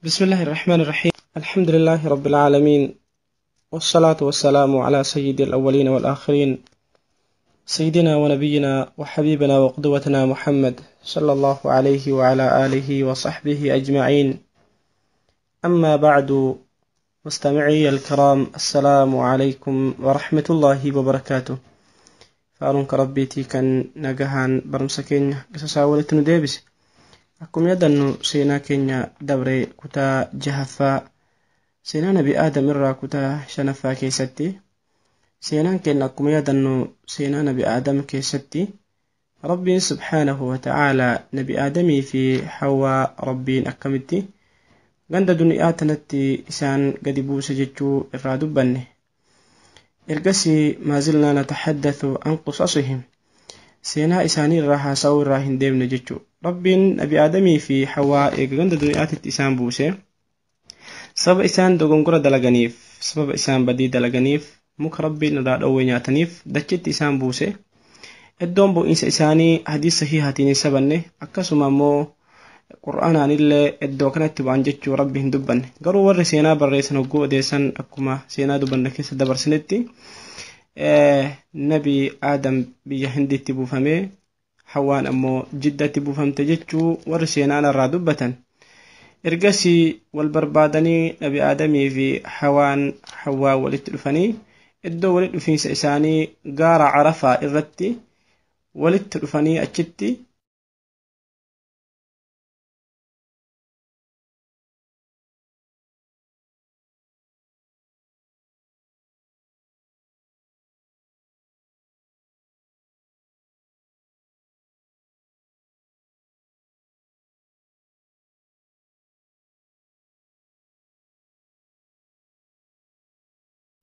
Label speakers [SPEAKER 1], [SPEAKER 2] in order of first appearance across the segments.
[SPEAKER 1] بسم الله الرحمن الرحيم. الحمد لله رب العالمين، والصلاة والسلام على سيد الأولين والآخرين، سيدنا ونبينا وحبيبنا وقدوتنا محمد صلى الله عليه وعلى آله وصحبه أجمعين. أما بعد، مستمعي الكرام، السلام عليكم ورحمة الله وبركاته. Faaruun Rabbiitii kan nagahaan barumsa keenya isa walitti nu deebise. Akkuma yaadannu, seenaa keenya dabree kutaa jahaffaa, seenaa Nabi Aadam irraa kutaa shanaffaa keessatti, seenaan keenya akkuma yaadannu seenaa Nabi Aadam keessatti Rabbiin subhaanahu wa ta'aalaa Nabi Aadamii fi Hawaa Rabbiin akkamitti ganda duniyaa tanatti isaan gadi buuse jechuu irraa dubbanne. Ergasii maazilnaa nataxaddathu an qisasihim, seenaa isaanii irraa haasa'uu irraa hin deemne jechuu. Rabbiin Nabi Aadamii fi Hawaa eega ganda duniyaatitti isaan buuse, sababa isaan dogongora dalaganiif, sababa isaan badii dalaganiif, muka Rabbiin irraa dhoowwe nyaataniif dachitti isaan buuse. Iddoon bu'iinsa isaanii hadiis sahiihaatiin hin sabanne, akkasuma immoo Qur'aanaanillee iddoo kanatti bu'an jechuu Rabbi hin dubbanne. Garuu warri seenaa barreessan hogguu odeessan, akkuma seenaa dubbanne keessa dabarsinetti, Nabi Aadam biyya Hindiitti buufamee, Hawaan ammoo Jiddatti buufamte jechuu warri seenaan irraa dubbatan. Ergasii wal barbaadanii Nabi Aadamii fi Hawaan Hawaa walitti dhufanii, iddoo walitti dhufiinsa isaanii gaara Arafaa irratti walitti dhufanii achitti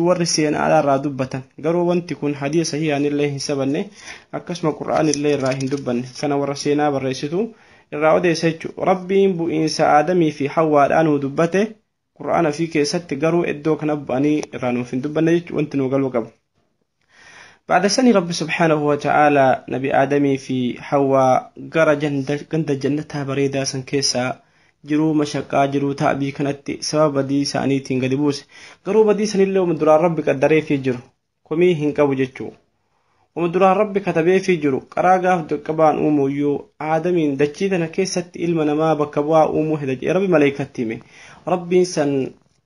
[SPEAKER 1] warri seenaa irraa dubbatan. Garuu wanti kun hadiisa sahihaanillee hin sabanne, akkasuma Qur'aanillee irraa hin dubbanne. Kana warra seenaa barreessitu irraa odeessa jechuudha. Rabbiin bu'iinsa Aadamii fi Hawwaadhaa nuu dubbate Qur'aana fi keessatti, garuu iddoo kana bu'anii irraa nuuf hin dubbanne jechuudha wanti nuu galuu qabu. بعد سنة رب سبحانه وتعالى نبي آدمي في حواء gara ganda jannataa bareedaa san keessaa jiruu mashaqaa, jiruu ta'bii kanatti sababa badii isaaniitiin gadi buuse. Garuu badii sanillee uma duraan Rabbi qaddareefii jiru, komii hin qabu jechuu. Uma duraan Rabbi katabeefii jiru, qaraa gaaf jalqabaan uumuyyuu Aadamiin dachii tana keessatti ilma namaa bakka bu'aa uumuu heda jedhee Rabbi maleeykatti hime. Rabbiin san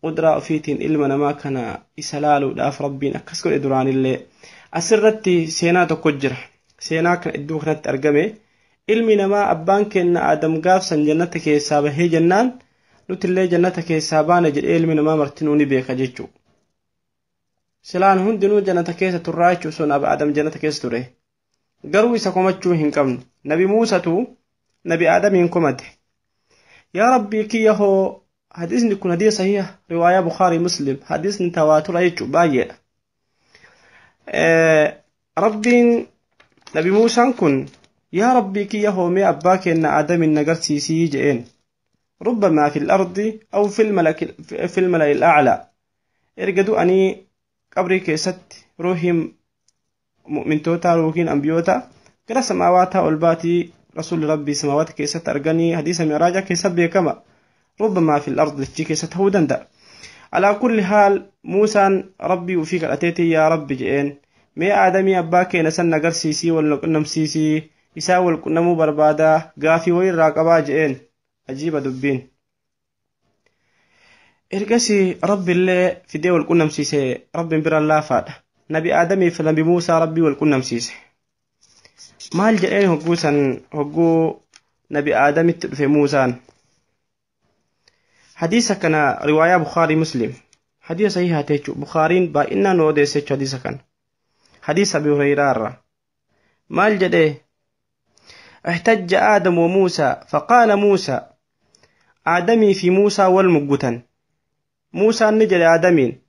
[SPEAKER 1] qudraa ofiitiin ilma namaa kana isa laaluudhaaf Rabbiin akkas godhe duraanillee. Asirratti seenaa tokko jira. Seenaa kana iddoo kanatti argame, ilmi namaa abbaan keenya Aadam gaafsan jannata keessaa bahee jennaan nutillee jannata keessaa baana jedhee ilmi namaa martinuu ni beeka jechuu. Silaan hundinuu jannata keessa turraa jechuu sun Aadam jannata keessa ture. Garuu isa komachuu hin qabnu. Nabi Muusatu Nabi Aadamiin komate. Yaa Rabbii kiyya hoo, hadiisni kun hadiisa sahiha, riwaayaa Bukaarii Muslim, hadiisni tawaatura jechuu baay'eedha. Rabbiin Nabi Muusaan kun yaa Rabbii kiyya hoomee abbaa keenya Aadamin nagarsiisii je'een. ربما في الأرض أو في الملأ الأعلى. Erga du'anii qabrii keessatti ruuhiin mu'mintootaa yookiin ambiyoota gara samaawaataa ol baatii, rasuulli Rabbii samaawaata keessatti arganii, hadiisa mi'raajaa keessatti beekama. ربما في الأرض, dachii keessa ta'uu danda'a. على كل حال, Muusaan Rabbii ufii kadhateetii yaa Rabbi je'een, mee Aadamii abbaa keenya san agarsiisii, wal qunnamsiisii, isaa wal qunnamuu barbaadaa, gaafii wayii irraa qabaa je'een. Ajiiba dubbiin. Ergasii Rabbiillee fidee wal qunnamsiise. Rabbiin biraan laafaadha. Nabi Aadamii fi Nabi Muusaa Rabbii wal qunnamsiise. Maal jedheen hogguu san, hogguu Nabi Aadamitti dhufe Muusaan? Hadiisa kana riwaayaa Bukaarii Muslim, hadiisa sahihaa ta'e jechuudha. Bukaariin baay'inaan nu odeesse jechuudha hadiisa kana. Hadiisa Abi Hureyraa irraa maal jedhee? احتج آدم وموسى فقال موسى، آدمي في موسى والمقتن، موسى نجل آدمين: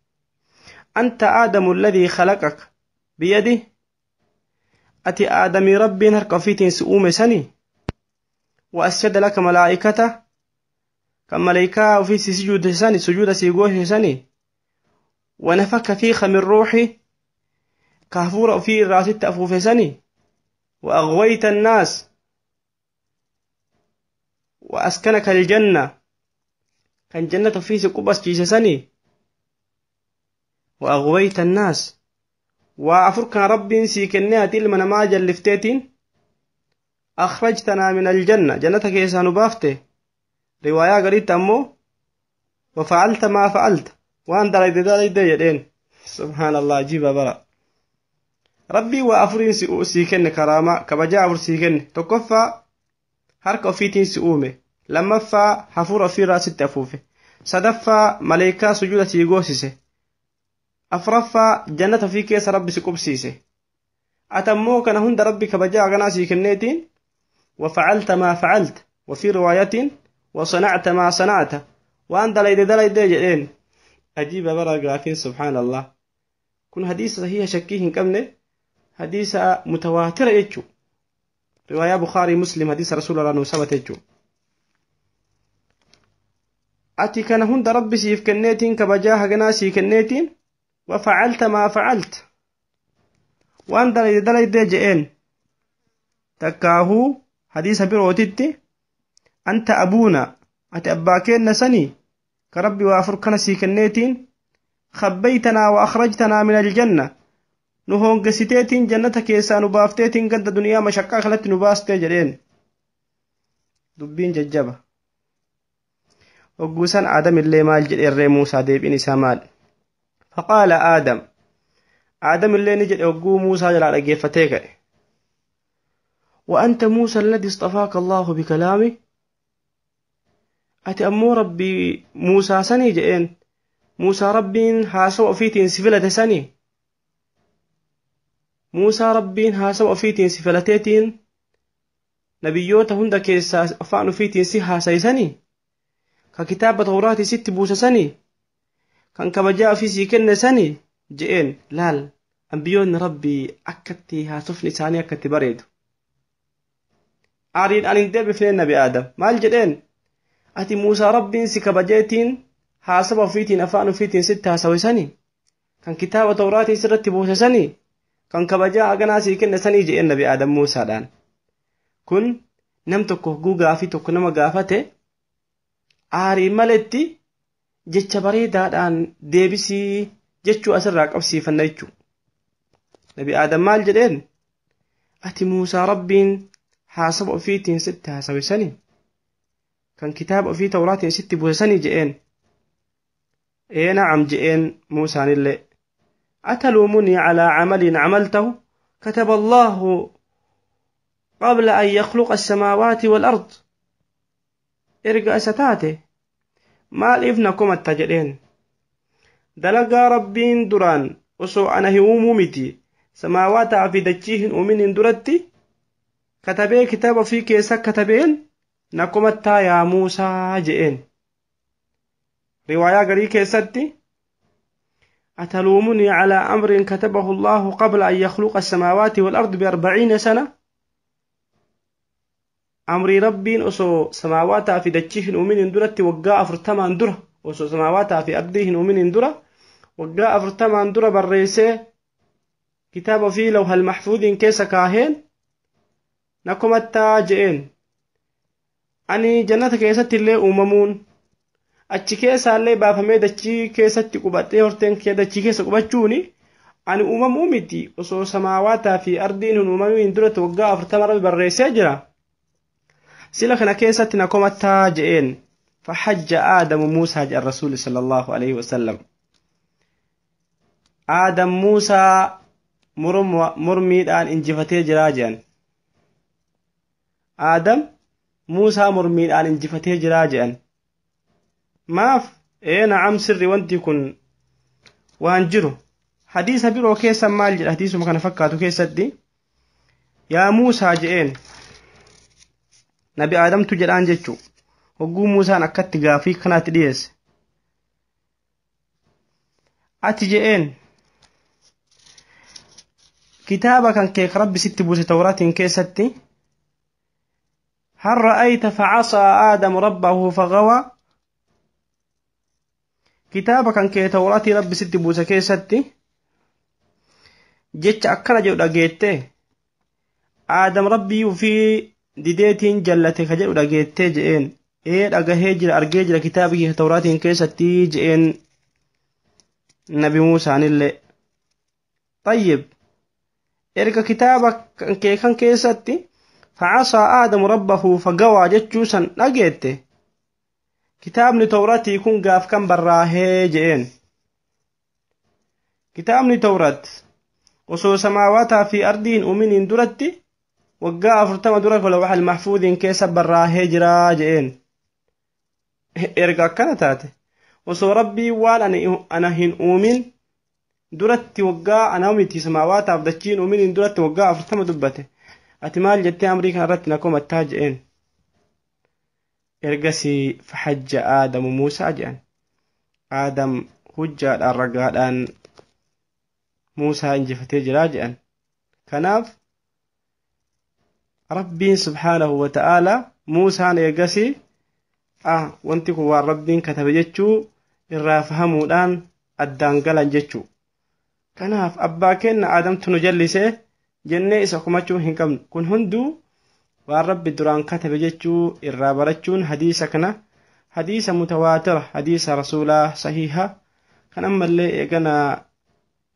[SPEAKER 1] أنت آدم الذي خلقك بيده؟ Ati Aadamii Rabbiin harka ofiitiin si uume sani؟ وأسجد لك ملائكته, kan malaayikaa ofii si sujuude sani, sujuuda sii goose sani؟ ونفخ فيك من روحه, ka hafuura ofii irraa sitti afuufe sani؟ وأغويت الناس وأسكنك الجنة. Kan jannata ofii si qubachiise sanii? Wa aghwayta annaas, waa afur kan Rabbiin sii kennee ati ilma namaa jallifteetiin akhrajtanaa min aljanna, jannata keessaa nu baafte. Riwaayaa gariitti ammoo wa fa'alta maa fa'alta, waan dalayde dalayde jedheen. Subhaanallah, ajiiba bara. Rabbii waa afuriin sii kenne, karaamaa kabajaa afur sii kenne. Tokkoffaa, harka ofiitiin si uume. Lammaffaa, hafuura ofiirraa sitti afuufe. Sadaffaa, maleekaa sujuuda sii goosise. Afuraffaa, jannata ofii keessa Rabbi si qubsiise. Ati ammoo kana hunda Rabbi kabajaa haganaa sii kenneetiin wafacalta maa facalta, wafii riwaayatiin wasanacta maa sanacta, waan dalayde dalayde jedheen. Ajiiba bara gaafiin, subhaanallah. Kun hadiisa sahiha shakkii hin qabne, hadiisa mutawaatira jechuu, riwaayaa Bukaarii Muslim, hadiisa Rasuula nuu sabate jechuu. Ati kana hunda Rabbi siif kenneetiin, kabajaa haganaa sii kenneetiin wafacalta maa facalta, waan dalayde dalayde je'een. Takkaahuu hadiisa birootitti anta abuuna, ati abbaa keenna sanii ka Rabbi waa afur kana sii kenneetiin khabbaytanaa wa akhrajtanaa min aljanna, nu hoongesiteetiin jannata keessaa nu baafteetiin ganda duniyaa mashaqqaa kanatti nu baastee jedheen. Dubbiin jajjaba. Hogguusan Aadam illee maal jedheerree? Muusaa deebiin isaa maal? Faqaala Aadam, Aadam illee ni jedhe hogguu Muusaa jalaa dhaggeeffatee ka'e: وأنت موسى الذي اصطفاك الله بكلامه؟ Ati ammoo Rabbii Muusaa sanii jedheen, Muusaa Rabbiin haasawa ofiitiin si filate sanii, Muusaa Rabbiin haasawa ofiitiin si filateetiin nabiyyoota hunda keessaa afaan ofiitiin si haasayisanii, ka kitaaba Tawraatii sitti buuse sanii, kan kabajaa ofii sii kenne sanii je'een. Laal, ambiyyoonni Rabbii akkatti haasofni isaanii akkatti bareedu. Aariidhaan hin deebifneen. Nabi Aadam maal jedheen? Ati Muusaa Rabbiin si kabajeetiin haasawa ofiitiin afaan ofiitiin sitti haasawe sanii, kan kitaaba Tawraatii sirratti buuse sanii, kan kabajaa haganaa sii kenne sanii je'een Nabi Aadam Muusaadhaan. Kun nam tokko hogguu gaafii tokko nama gaafate aarii maletti jecha bareedaadhaan deebisii jechuu asirraa qabsiifanna jechuu. Nabi Aadam maal jedheen? Ati Muusaa Rabbiin haasawa ofiitiin sitti haasawe sanii, kan kitaaba ofii Tawraatiin sitti buuse sanii je'een. Ee, na'am je'een Muusaanillee. أتلومني على عمل عملته كتب الله قبل أن يخلق السماوات والأرض؟ Erga isa taate maaliif na komatta jedheen. Dalagaa Rabbiin duraan osoo ana hin uumuu miti, samaawaataa fi dachii hin uuminiin duratti katabee kitaaba ofii keessa katabeen na komattaa yaa Muusaa je'een. Riwaayaa garii keessatti أتلومني على أمر كتبه الله قبل أن يخلق السماوات والأرض ب40 سنة؟ Amrii Rabbiin osoo samaawaataa fi dachii hin uuminiin duratti waggaa 40n dura, osoo samaawaataa fi ardii hin uuminiin dura waggaa 40n dura barreessee kitaaba ofii lawhal mahfuudiin keessa kaaheen na komattaa je'een. Ani jannata keessatti illee uumamuun, achi keessaallee baafamee dachii keessatti qubadhee horteen kee dachii keessa qubachuuni ani uumamuu miti, osoo samaawaataa fi ardiin hin uumamiin duratti waggaa 40 Rabbi barreessee jira, sila kana keessatti na komattaa je'een. فحج آدم موسى جاء الرسول صلى الله عليه وسلم. آدم موسى mormiidhaan injifatee jiraa jedhan. Aadam Muusaa mormiidhaan injifatee jiraa jedhan. Maaf? Ee, na'am, sirri, wanti kun waan jiru. Hadiisa biroo keessa maal jedha? Hadiisuma kana fakkaatu keessatti yaa Muusaa je'een, Nabi Aadamtu jedhaan jechuu, hogguu Muusaan akkatti gaafii kanaatti dhiyeesse. Ati je'een, kitaaba kan kee Rabbi sitti buuse Tawraatiin keessatti هل رأيت فعصى آدم ربه فغوى؟ Kitaaba kan kee Tawraatii Rabbi sitti buuse keessatti jecha akkana jedhu dhageette: Aadam Rabbii ufii dideetiin jallate ka jedhu dhageettee je'een. Ee, dhagahee jira, argee jira kitaaba kee Tawraatiin keessatti je'een Nabi Muusaanillee. Tayyib, erga kitaaba kee kan keessatti "facasaa Aadamu rabbahu fagawaa" jechuu san dhageette, kitaabni Tawratii kun gaaf kan barraahee je'een? Kitaabni Tawrat osoo samaawaataa fi ardiin uuminiin duratti waggaa 40 dura lawxal mahfuudiin keessa barraahee jiraa je'een. Erga akkana taate, osoo Rabbii waan ana hin uumin duratti waggaa, ana miti, samaawaataaf dachiin uuminiin duratti waggaa 40 dubbate, ati maal jettee amrii kana irratti na komattaa je'een. Ergasii "faxajja Aadamu Muusaa" jedhan. Aadam hujjaadhaan, ragaadhaan Muusaa injifatee jiraa jedhan. Kanaaf Rabbiin subhaanahu wa ta'aalaa Muusaan ergasii wanti kun waan Rabbiin katabe jechuu irraa fahamuudhaan addaan galan jechuu. Kanaaf abbaa kenna Aadamtu nu jallisee jennee isa komachuu hin qabnu. Kun hunduu waan Rabbi duraan katabe jechuu irraa barachuun hadiisa kana, hadiisa mutawaatira, hadiisa rasuulaa sahiha kan ammallee eegana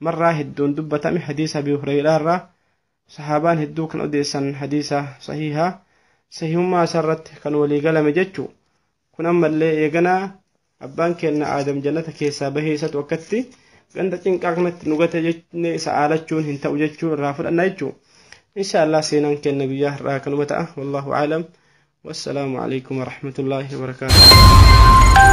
[SPEAKER 1] marraa hedduun dubbatame, hadiisa Abi Hureyraa irraa sahaabaan hedduu kan odeessan, hadiisa sahiha sahihummaa isarratti kan walii galame jechuu. Kun ammallee eegana abbaan kenna Aadam jannata keessaa bahee isatu akkatti ganda cinqaa kanatti nu gate jennee isa aalachuun hin ta'u jechuu irraa fudhanna jechuu. Insha Allah seenaan kenna guyyaa har'aa kanuma ta'a. Wallahu aalam. Wassalaamu alaikum warahmatullaahi wabarakaatuh.